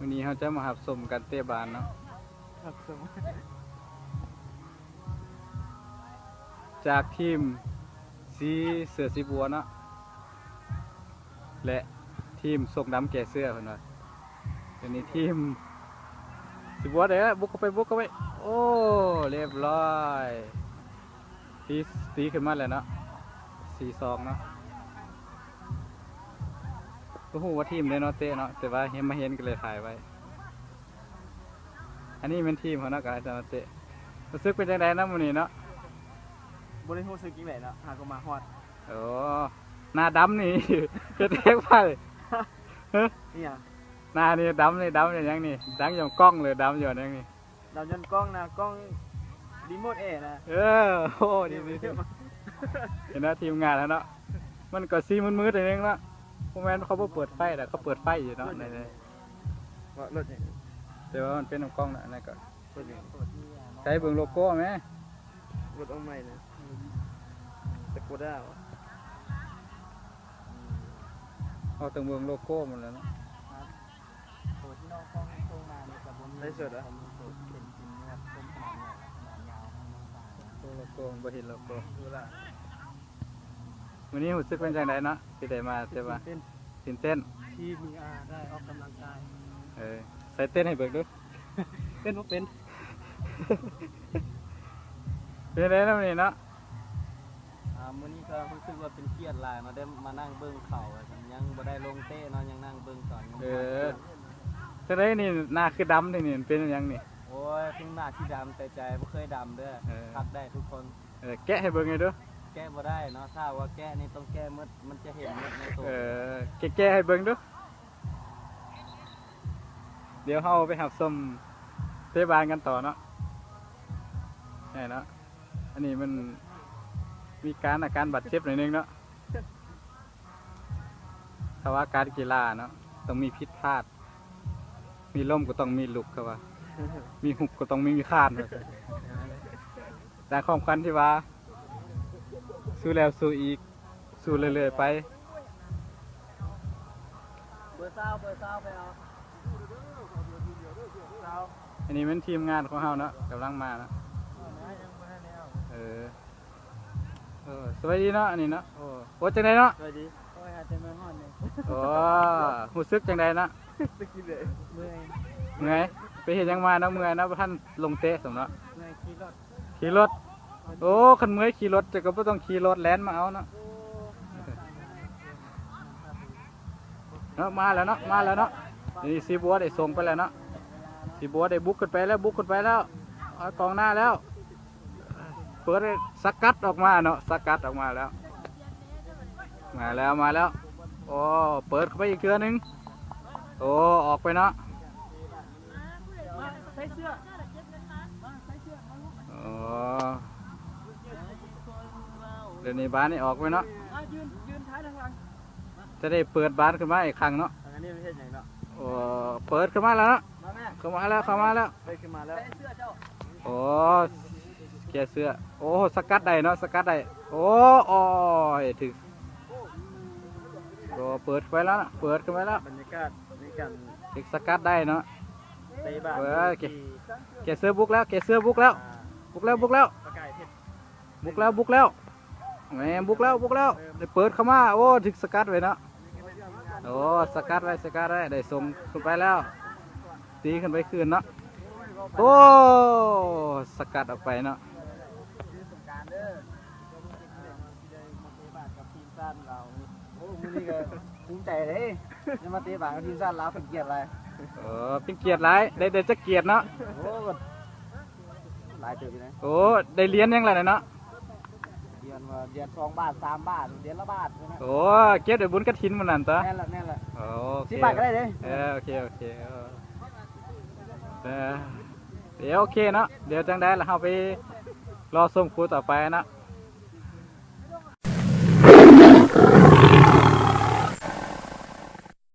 ມື້ນີ້ເຮົາຈະມາຮັບຊົມການເຕະບານເນາະ ຮັບຊົມ ຈາກທີມສີເສື້ອສີບົວເນາະ ແລະ ທີມຊົງດຳແກ່ເສື້ອເພິ່ນວ່າ. ດຽວນີ້ທີມສີບົວເດ້ ບຸກເຂົ້າໄປ ບຸກເຂົ້າໄປ ໂອ້ ຮຽບຮ້ອຍ ຕີ ຕີຂຶ້ນມາແລ້ວເນາະ ສີ່ສອງເນາະ. ບໍ່ຮູ້ວ່າທີມໃດເນາະເຕະເນາະ ແຕ່ວ່າເຫັນ ມາເຫັນກໍເລີຍຖ່າຍໄວ້. ອັນນີ້ແມ່ນທີມເຮົາເນາະ ກຳລັງຈະມາເຕະ. ຮູ້ສຶກເປັນຈັ່ງໃດເນາະມື້ນີ້ເນາະ? ບໍ່ໄດ້ຮູ້ສຶກຈັ່ງໃດເນາະ ຫາກໍມາຮອດ. ໂອ້ ໜ້າດຳນີ້ ເຮັດແຮງໄປ ຮະ? ອີຫຍັງ? ໜ້ານີ້ດຳນີ້ ດຳຢູ່ຫຍັງນີ້? ດຳຍ້ອນກ້ອງ ຫຼື ດຳຍ້ອນຫຍັງນີ້? ດຳຍ້ອນກ້ອງນະ ກ້ອງຣີໂມດແອນະ. ເອີ ໂອ້ ດີໆ ເຫັນແລ້ວທີມງານແລ້ວເນາະ ມັນກໍຊິມືດໆໜ້ອຍໜຶ່ງເນາະ. ບໍ່ແມ່ນເຂົາບໍ່ເປີດໄຟດອກ ເຂົາເປີດໄຟຢູ່ເນາະ ເວົ້າລົດຫຍັງ? ແຕ່ວ່າມັນເປັນນຳກ້ອງນະ ອັນນັ້ນກໍ ລົດຫຍັງ? ໃຊ້ເບິ່ງໂລໂກ້ແມ. ລົດອອກໃໝ່ນະ ສະໂກດ້າຫວາ? ເຮົາຕ້ອງເບິ່ງໂລໂກ້ມັນແຫຼະເນາະ. ໂຕທີ່ນ້ອງກ້ອງສົ່ງມານີ້ກໍບໍ່ມີ ໄລຟ໌ສົດຫວາ? ເປັນຈິ້ມແບບເປັນຂະໜາດໃຫຍ່ ຂະໜາດຍາວ ໂອ້ ໂລໂກ້ ບໍ່ເຫັນໂລໂກ້. ມື້ນີ້ຮູ້ສຶກເປັນຈັ່ງໃດເນາະ ທີ່ໄດ້ມາແຕ່ວ່າ? ຕື່ນເຕັ້ນ ຕື່ນເຕັ້ນ ທີ່ມີ ອ່າ ໄດ້ອອກກຳລັງກາຍ. ເອີ ໃສ່ເຕັ້ນໃຫ້ເບິ່ງດູ. ເຕັ້ນບໍ່ເປັນ. ເປັນຈັ່ງໃດເນາະມື້ນີ້ເນາະ? ອ່າ ມື້ນີ້ກໍຮູ້ສຶກວ່າເປັນກຽດຫຼາຍເນາະ ໄດ້ມານັ່ງເບິ່ງເຂົາ ຍັງບໍ່ໄດ້ລົງເຕະເນາະ ຍັງນັ່ງເບິ່ງເຂົາ. ເອີ ຈັ່ງໃດນີ້ ໜ້າຄືດຳແທ້ນີ້ ເປັນຫຍັງນີ້? ໂອ້ຍ ເພິ່ງໜ້າຊິດຳ ແຕ່ໃຈບໍ່ເຄີຍດຳເດີ້. ເອີ ຮັກໄດ້ທຸກຄົນ. ເອີ ແກະໃຫ້ເບິ່ງແດ່ດູ. ແກະບໍ່ໄດ້ເນາະ ຖ້າວ່າແກະນີ້ຕ້ອງແກະໝົດ ມັນຈະເຫັນໝົດໃນໂຕ. ເອີ ແກະ ແກະໃຫ້ເບິ່ງດູ. ດຽວເຮົາໄປຮັບຊົມເຕະບານກັນຕໍ່ເນາະ. ແນ່ເນາະ ອັນນີ້ມັນມີການ ອາການບາດເຈັບໜ້ອຍໜຶ່ງເນາະ. ເຂົາວ່າການກິລາເນາະ ຕ້ອງມີຜິດພາດ ມີລົ້ມກໍຕ້ອງມີລຸກ ເຂົາວ່າ ມີຮຸບກໍຕ້ອງມີຄານ ວ່າຊັ້ນ. ດັ່ງຄວາມຂວັນທີ່ວ່າ ສູ້ແລ້ວສູ້ອີກ ສູ້ເລື້ອຍໆໄປ. ເບີຊາວ ເບີຊາວໄປເອົາ. ອັນນີ້ແມ່ນທີມງານຂອງເຮົາເນາະ ກຳລັງມາເນາະ. ເອີ ເອີ ສະບາຍດີເນາະ ອັນນີ້ເນາະ. ໂອ້ ໂອ້ ຈັ່ງໃດເນາະ? ສະບາຍດີ. ໂອ້ຍ ຫາແຕ່ມາຮອດນີ້. ໂອ້ ຮູ້ສຶກຈັ່ງໃດເນາະ? ເມື່ອຍ ເມື່ອຍ. ໄປເຮັດຫຍັງມາເນາະ? ເມື່ອຍເນາະ ບໍ່ທັນລົງເຕະຊ້ຳເນາະ. ເມື່ອຍຂີ່ລົດ ຂີ່ລົດ. ໂອ້ ຄັນເມື່ອຍຂີ່ລົດ ເຈົ້າກໍບໍ່ຕ້ອງຂີ່ລົດແລ່ນມາເອົາເນາະ. ເນາະ ມາແລ້ວເນາະ ມາແລ້ວເນາະ. ນີ້ສີບົວໄດ້ສົ່ງໄປແລ້ວເນາະ ສີບົວໄດ້ບຸກຂຶ້ນໄປແລ້ວ ບຸກຂຶ້ນໄປແລ້ວ ເອົາກອງໜ້າແລ້ວ ເປີດ ສະກັດອອກມາເນາະ ສະກັດອອກມາແລ້ວ ມາແລ້ວ ມາແລ້ວ. ໂອ້ ເປີດເຂົ້າໄປອີກເທື່ອໜຶ່ງ ໂອ້ ອອກໄປເນາະ. ໂອ້ ດຽວນີ້ບານນີ້ອອກໄປເນາະ ຈະໄດ້ເປີດບານຂຶ້ນມາອີກຄັ້ງເນາະ. ອັນນີ້ມັນເຮັດຫຍັງເນາະ? ໂອ້ ເປີດຂຶ້ນມາແລ້ວເນາະ ເຂົ້າມາແລ້ວ ເຂົ້າມາແລ້ວ ເປີດຂຶ້ນມາແລ້ວ. ໂອ້ ແກ້ເສື້ອ ໂອ້ ສະກັດໄດ້ເນາະ ສະກັດໄດ້. ໂອ້ ໂອ້ຍ ຖືກ ໂອ້ ເປີດໄປແລ້ວນະ ເປີດຂຶ້ນໄປແລ້ວ. ບັນຍາກາດໃນການ ຖືກສະກັດໄດ້ເນາະ ເຕະບານ. ເອີ ແກ້ເສື້ອບຸກແລ້ວ ແກ້ເສື້ອບຸກແລ້ວ ບຸກແລ້ວ ບຸກແລ້ວ ບຸກແລ້ວ ບຸກແລ້ວ ແມ່ນບຸກແລ້ວ ບຸກແລ້ວ ໄດ້ເປີດເຂົ້າມາ. ໂອ້ ຖືກສະກັດໄວ້ເນາະ ໂອ້ ສະກັດໄວ້ ສະກັດໄວ້ ໄດ້ສົ່ງຂຶ້ນໄປແລ້ວ ຕີຂຶ້ນໄປຄືນເນາະ. ໂອ້ ສະກັດອອກໄປເນາະ. ໂອ້ ມື້ນີ້ກໍພູມໃຈເດ້ ໄດ້ມາເຕະບານກັບທີມຊາດລາວ ເປັນກຽດຫຼາຍ. ໂອ້ ເປັນກຽດຫຼາຍ ໄດ້ ໄດ້ຈັກກຽດເນາະ? ໂອ້ ຫຼາຍເຕີບຢູ່ນະ. ໂອ້ ໄດ້ຫຼຽນຫຍັງລະເນາະ? ຫຼຽນວ່າ ຫຼຽນສອງບາດ ສາມບາດ ຫຼຽນລະບາດ. ໂອ້ ເກັບໄດ້ບຸນກະຖິນມື້ນັ້ນຕົວະ. ແມ່ນລະ ແມ່ນລະ. ໂອ້ ໂອເຄ ສິບບາດກໍໄດ້ເດ້. ເອີ ໂອເຄ ໂອເຄ ເອີ ເອີ ໂອເຄເນາະ. ດຽວຈັ່ງໃດລະເຮົາໄປລໍຊົມຄູ່ຕໍ່ໄປເນາະ.